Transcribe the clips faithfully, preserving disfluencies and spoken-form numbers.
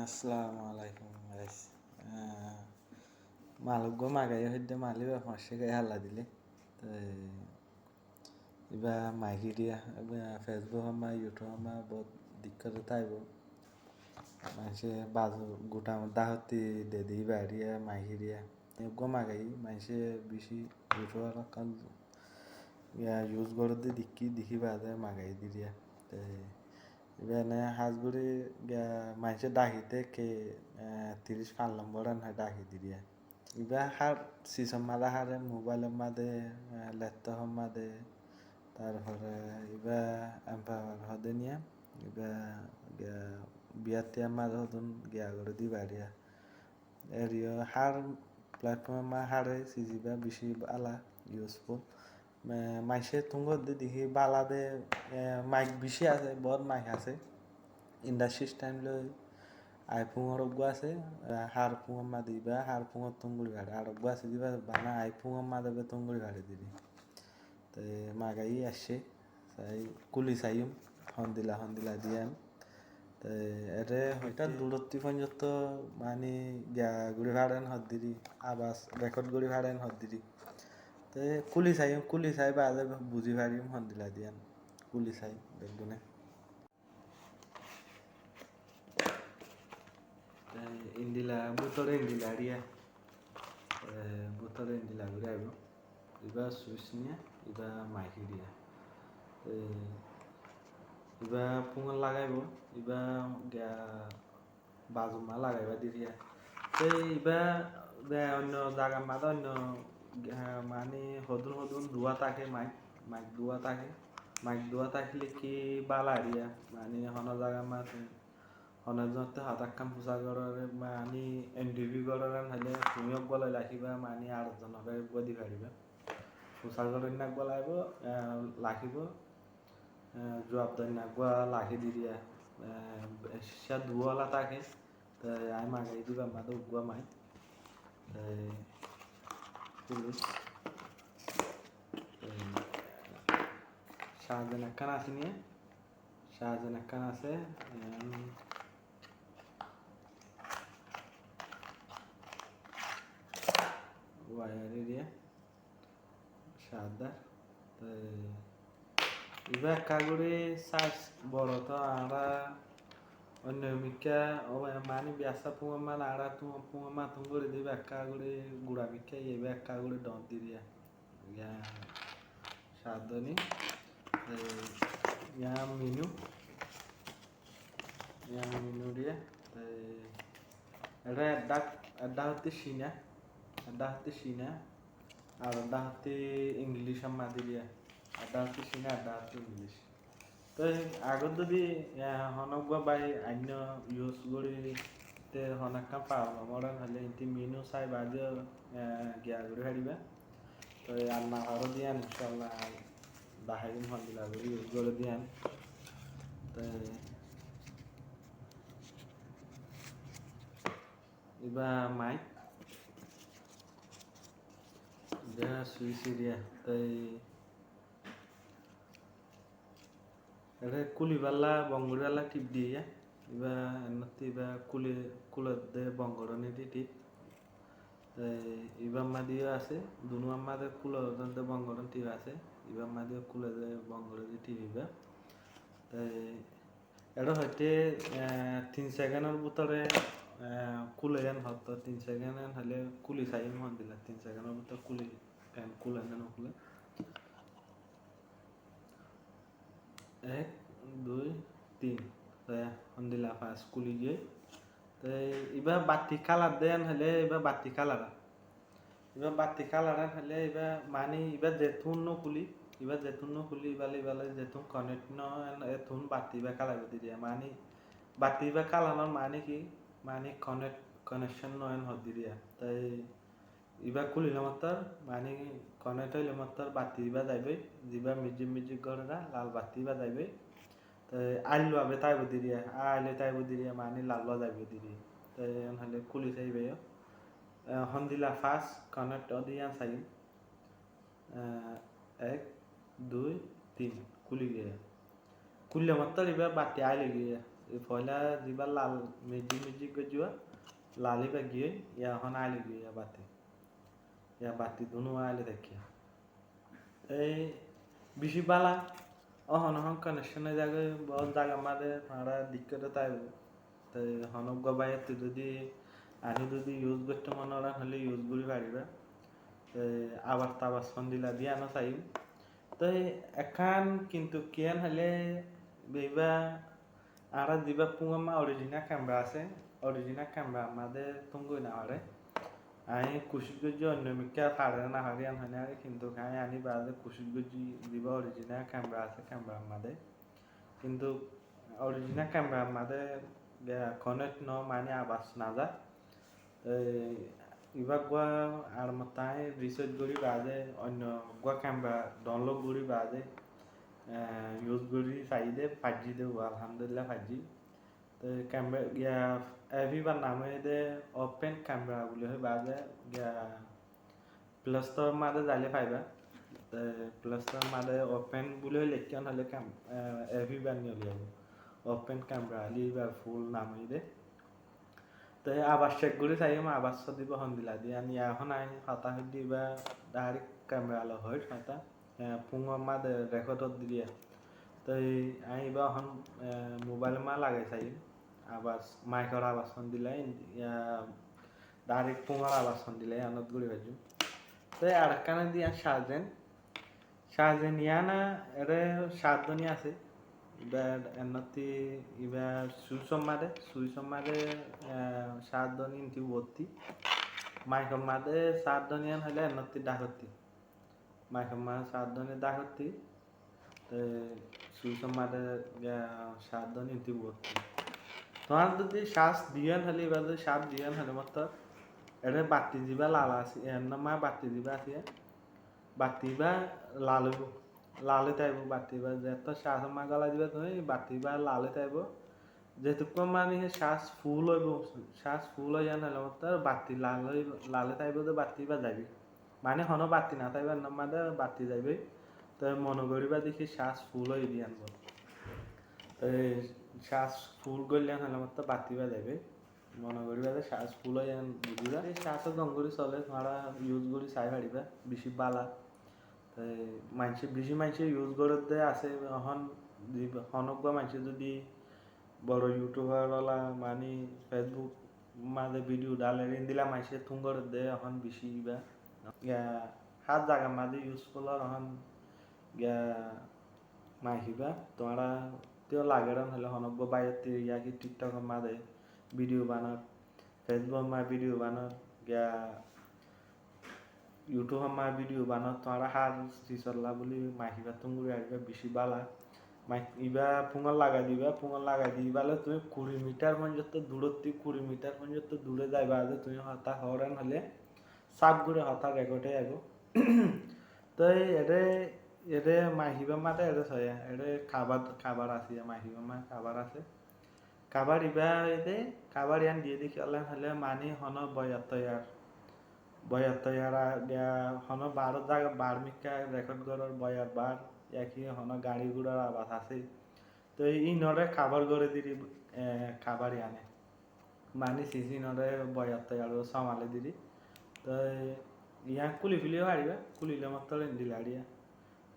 Assalamu alaikum, guys. Ah, mal uggúa magaiyé hoiddé mal ibá fañs cé gai hálla dilé. Te ibá maikiriya, ibá Facebook ot ma, YouTube ot ma, bout dikkót táibo. Maincé bazu guta dahóti dedi ibá eriya maikiriya. Uggúa magaiyé, maincé bicí YouTube ot ekkán ya use gorédde dikí, dikí baade magaiyé diriya. Te ibá ene hás gorí giya maincé dhaki de ke, eh, tiríc fañs lombor en hé dhaki diriya. Ibá hár sisor mazé háre, mobile or mazé, eh, laptop or mazé, tarfore ibá empower hodé niya, ibá giya biyattiya mazé hodún giya gorí di bariya. Eriyo hár platform or mazé háre, siziba bicí bála, useful. Ma-, maincé tungor de dikí bála de, eh, maik bicí asé, bout maik asé. Industry style loi iPhone or uggúa asé, eh, hár phone or mazé ibá, hár phone ot tungori fare. Ar uggúa asé de ibá bana iPhone or mazé ibá tungori fare diri. Te magaiyé aiccé, sai kúli saiyum, hondila, hondila diyan. Te ere hoitá durottí foijjonto mani giya gorí faren hoddiri, abas record gorí faren hoddiri. Te kúli saiyum, kúli sai baade buzí fariyum hondila diyan. Kúli sai beggúne. Te indila, bútore indila eriya. Te bútore indila gorí aibó. Ibá switch niya, ibá maikiriya. Te ibá phone ot lagaibo, ibá giya bazu mazé lagaiba diriya. Te ibá de oinno zagar mazé oinno, eh, mani hodún hodún duwa táke maik, maik duwa táke. Maik duwa tákile ki bála eriya, mani hono zagar mazé hono zonotte hotá ekkán fusár gorór, mani interview gorór en hoilé tuñí uggúa loi lakiba, mani ar zonore uggúa di fariba. Fusár gorór en uggúa laibo, eh, lakibo, eh, zuab doinna uggúa laki diriya, eh, sisá duwa ola táke, te añí magai diba mazé uggúa maik. Te kúli, te sazen ekkán asé niya. Sazen ekkán asé, em, wire eriya, sazen. Te ibá ekká gorí size boro to añára oinno mikká, o mani biyassa phone ot ma añára tu phone ot ma tungori de ibá ekká gorí gura mikká, ibá ekká gorí don diriya. Iya, sadoni. Te iya menu. Iya menu diya. Te ere edda, edda hotte Cina. Edda hotte Cina. Ar edda hotte English amma diriya. Edda hotte Cina, edda hotte English. Te agor zodi, eh, hono uggúa bái ainno use gorí te hono ekkán problem ór hoilé inti menu sai baade, eh, giya gorí fariba. Te ar no faro diyan, inshallah, dahái dim hondila gorí use gorí diyan. Te ibá mic, ibá switch eriya. Te ere kúlibálla, bon goríbálla tip diya. Ibá ennotte ibá kúle, kúlodde bon gorónidi tip. Te ibár mazé yó asé, dunúwar mazé kúlodde bon gorónidi tip asé. Ibár mazé yó kúlodde bon gorónidi tip ibá. Te ere hoité, eh, tin second or bútore, eh, kúle en hoto, tin second en hoilé kúli saiyum hondila, tin second or bútore kúli en kúle ne no kúle. Ek, dui, tin. Te hondila fast kúli giyé. Te ibá batti kalar de en hoilé ibá batti kalar. Ibá batti kalar en hoilé ibá mani ibá zettún no kúli, ibá zettún no kúli, ibá le, ibá le zettún connect no en, ettún batti ibá kalar diriya. Mani batti ibá kalar no mani ki? Mani connect, connection no en hoddiriya. Te ibá kúlile mottor, mani connect óile mottor batti ibá zaibói, zibá mijik mijik goré, lal batti ibá zaibói. Te aillo abe táibo diriya, aile táibo diriya, mani lal loi zaibo diriya. Te en hoilé kúli saiyum ibá yó. Eh, hondila fast connect óde yián saiyum. Eh, ek, dui, tin, kúli giyé. Kúlile mottor ibá batti aile giyé. Foila ziba lal mejik mejik goijjé, lal iba giyói, ya ehón aile giyói, ya bati. Ya bati dunu aile dekí. Ei bicí bála, ehón ehón connection ói zagói, bout zagar mazé tuáñra dikkót táibo. Te honó uggwá báiyottú zodi, añí zodi use goittó mone hoilé use gorí faribá. Te abar tabar sondila diya no saiyum. Te ekkán kintu kiyán hoilé beiba añára ziba fúnor ma original camera asé, original camera mazé tungói no faré. Añí kucíc goijjí oinno mikká faré no faré yián hoiné aré, kintu añí aní baade kucíc goijjí ziba original camera asé camera mazé. Kintu original camera mazé, ah, connect no mani abas no za. Te ibá uggwá ar mottó añí research gorí baade, oinno uggwá camera download gorí baade, ah, use gorí saiyí de, faijjí de, uwá alhamdulillah faijjí. Te camera, giya, app ibár nam óiye de Open Camera buli hoi baade, giya, Play Store mazé zailé faiba. Te Play Store mazé Open buli lekíyan hoilé kam, eh, app ibár niyoli aibo. Open Camera buli ibár full nam óiye de. Te abar check gorí saiyum, abar sodibá hondila di. Añí ehón añí hotá hoidde ibá direct camera loi hoir hotá. Eh, fúnor mazé record ódde diya. Te añí ibá ehón, eh, mobile ma lagai saiyum. Abar mic or abar hondila, ya, direct fúnor abar hondila, anot gorí faijjum. Te arekkán óiye de yián Shazzen. Shazzen yián, ere saddoni asé. Ibá enottí, ibá switch or mazé, switch or mazé, eh, saddoni enti bottí. Mic or mazé saddoni yián hoilé enottí dakottí. Mic or mazé saddoni dakottí. Te switch or mazé, ah, saddoni enti bottí. Tuáñra zodi charge diyo hoilé, ibá zodi charge diyo hoilé mottor, ere batti ziba lal asé, ere ma batti ziba asé, batti ibá lal óibo, lal ói táibo batti ibá, zetó charge or ma golai diba tuñí, batti ibá lal ói táibo. Zetukkún mani he charge full óibo, charge full óiyan hoilé mottor batti lal ói, lal ói táibo de batti ibá zaibo. Mani honó batti no táibo, ennor mazé batti zaibo. Te mone goríba de ki charge full óiye de yián bóli. Te charge full goillé yián hoilé mottor batti ibá zaibo. Mone goríba de charge full óiye yián buziba. Ei charge or zon gorí sole, tuáñra use gorí sai faribá, bicí bála. Te maincé, bicí maincé use gorédde asé, ehón honó uggwá maincé zodi boro YouTuber ola, mani Facebook mazé video daler, endila maincé tungóredde ehón bicí ibá. Giya, hár zagar mazé useful or ehón giya mic ibá. Tuáñrattú lage de hoilé honó uggwá báiyottú ya ki TikTok or mazé video banor, Facebook or mazé video banor, giya YouTube or mazé video banor, tuáñra hár sizolla buli mic ibá tungóri faribá bicí bála. Mic ibá fúnot lagai diba, fúnot lagai di ibá loi tuñí kuri mitar foijjonto durottí, kuri mitar foijjonto dure zaiba de tuñí hotá hoór yián hoilé saf gorí hotá record ói aibo. Te ere, ere mic ibár mazé ere soiya, ere cover, cover asé, mic ibár mazé cover asé. Cover ibá óiye de, cover yián diye de kiyólla hoilé mani honó boyar toyar, boyar toyar, ah, giya honó bar zaga, bar mikká record gorór boyar bar, ya ki honó gañri gurar abas asé. Te inore cover gorí diri, eh, cover yiáne. Mani sisinore boyar toyar somale diri. Te yián kúli feliyo faribá, kúlile mottor endila diya.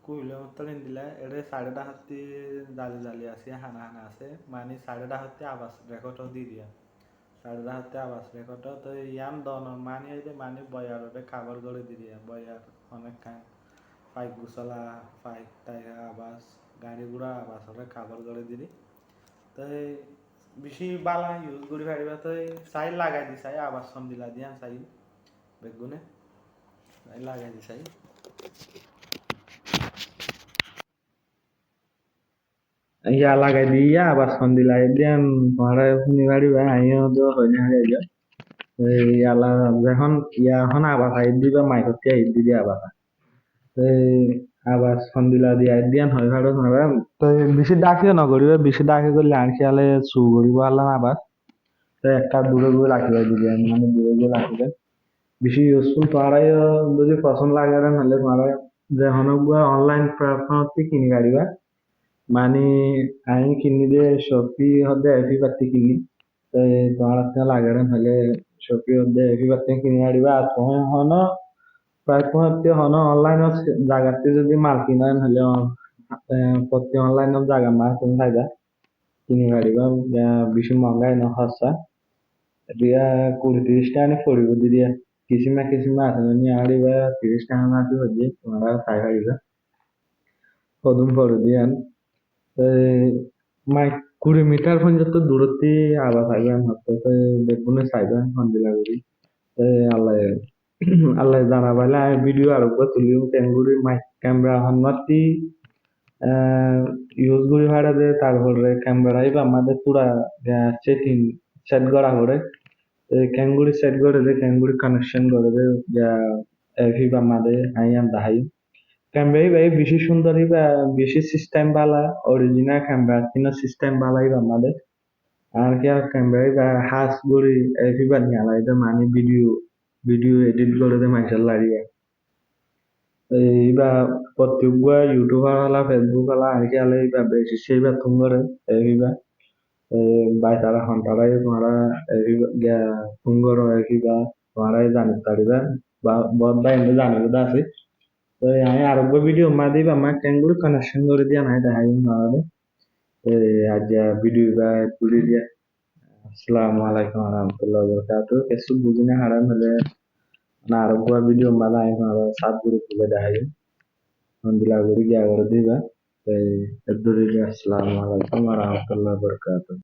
Kúlile mottor endila, ere sairó dakottí zali zali asé, hana hana asé. Mani sairó dakottí abas record ó di diya. Sairó dakottí abas record ó, te yián donor mani óiye de mani boyarore cover gorí di diya. Boyar honó ekkán faik gusola, faik taika abas, gañri gurar abas ore cover gorí diri. Te bicí bála use gorí faribá, te sai lagai di sai, abas hondila diyan sai, beggúne. Sai lagai di sai. Iya lagai di, iya abas hondila diyan, tuáñra fúni faribá, añí yó to hoi no fari aijjó. Ei yala, zehón, iya ehón abas aiyé de ibá, mic ottú aiyé de ibá abas. Te abas hondila di aiyé de yián hoi faro tuáñra. Te bicí daki no goríba, bicí daki goille añár kiyale su goríbo allan abas. Te ekka dure goi rakíba dibe, mane dure goi rakíba. Bicí useful, tuáñra yó zodi fosón lage de, nale tuáñra ze hono uggwá online platform ottú kini fariba. Mani añí kiní de Shopee hoó de app íbattú kiní. Te tuáñrattú lage de óile Shopee hoó de app íbattú kiní faribá. Ar tuñí honó, fotté honó online zagattú zodi mal kinó de óile, on-, e, fotté online zagar mazé tuñí faibá, kiní faribá, e, beci monga no, hóssa. Diya kuri tiríc taka ni foribó de diya. Kisím kisím asé, mani añára íba tiríc taka ni foribó de, tuáñra sai faribá. Hodún foribó de yián. Te mai kuri mitar foijjonto durottú abas aibá, hoto te beggúne saiba, hondilla gori. Te Allah, Allah zana faile añí video areggwá tulim, kengori mai camera hon mazé, e, use gori fare de, tarfore camera íbar mazé tura, e, setting set gora fore. Te kengori set gore de, kengori connection gore de, ya, app íbar mazé añí yián dahái. Camera íba beci cúndor, íba beci system bála, original camera ttu system bála íbar mazé. Ar ki ar camera íba hás gori app íba niyalai de, mani video, video edit gore de maincólla diya. E, íba fottíggwá YouTube ola, Facebook ola, ar ki ola íba beci se íba tun gore, e, íba. E, bái tara hon tara, e, tuáñra, e, íba, giya tun goro, e, íba, tuáñra zani faribá, ba, bout bái ende zani de asé. Te añí areggwá video mazé íba mazé kengori connection gore de yián añí dahái tuáñrare. E, aijja video íba tuli diya. Assalamu alaikum warahmatullahi wabarakatuh. Kessú buzí no faillé, mani areggwá video mazé añí tuáñrare saf gori tuli dahái. Hondilla gori giya gore diba. Te, e, dóri diya. Assalamu alaikum warahmatullahi wabarakatuh.